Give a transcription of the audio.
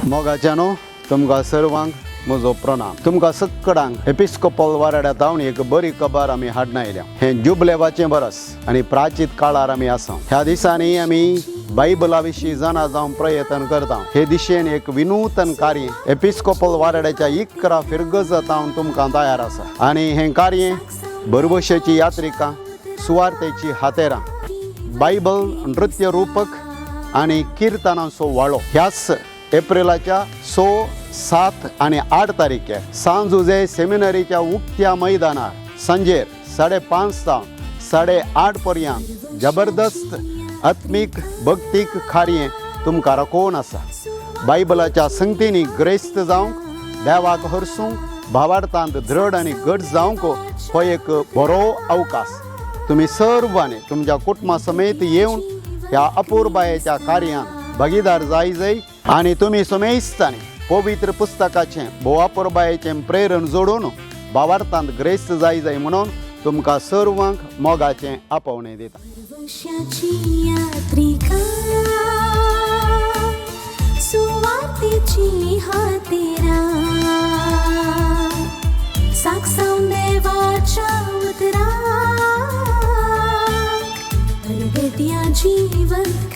मोगाच्यानो तुमकां सर्वांक म्हजो प्रणाम. तुमकां सक्कडांक एपिस्कोपल वाराड्या तावन एक बरी खबर आमी हाडून आयल्या. हें जुबलेवाचें बरस आनी प्राचीत काळार आमी आसा. ह्या दिसांनी आमी बायबला विशीं जाणा जावंक प्रयत्न करता. हे दिशेन एक विनूतन कार्य एपिस्कोपल वाराड्याच्या 11 फिरगज तावन तुमकां तयार आसा आनी हें कार्य भरवशेची यात्रिका, सुवार्तेची हातेरां, बायबल नृत्य रूपक आनी किर्तनांचो वाळो. ह्याच एप्रिलाच्या 6, 7 आनी 8 तारखेर सांजुजे सेमिनरीच्या उक्त्या मैदानार सांजेर 5:30 जावन 8:30 पर्यंत जबरदस्त आत्मीक भक्तीक कार्य तुमकां राखोवन आसा. बायबलाच्या संगतींनी ग्रेस्त जावंक, देवाक हरसूंक, भावार्थांत दृढ आनी घट जावंक हो एक बरो अवकाश. तुमी सर्वांनी तुमच्या कुटुंबा समेत येवन ह्या अपुरबायेच्या कार्यान भागीदार जाय जाय आनी तुमी समेस्तांनी पवित्र पुस्तकाचें भोव अपुरबायेचें प्रेरण जोडून भावार्थांत ग्रेस्त जाय जाय म्हणून तुमकां सर्वांक मोगाचें आपोवणें दिता. भरवशाची यात्रिका, सुवार्तेची हातेरा, साक्षात देवाच्या उतराक, परगट्या जिवंत.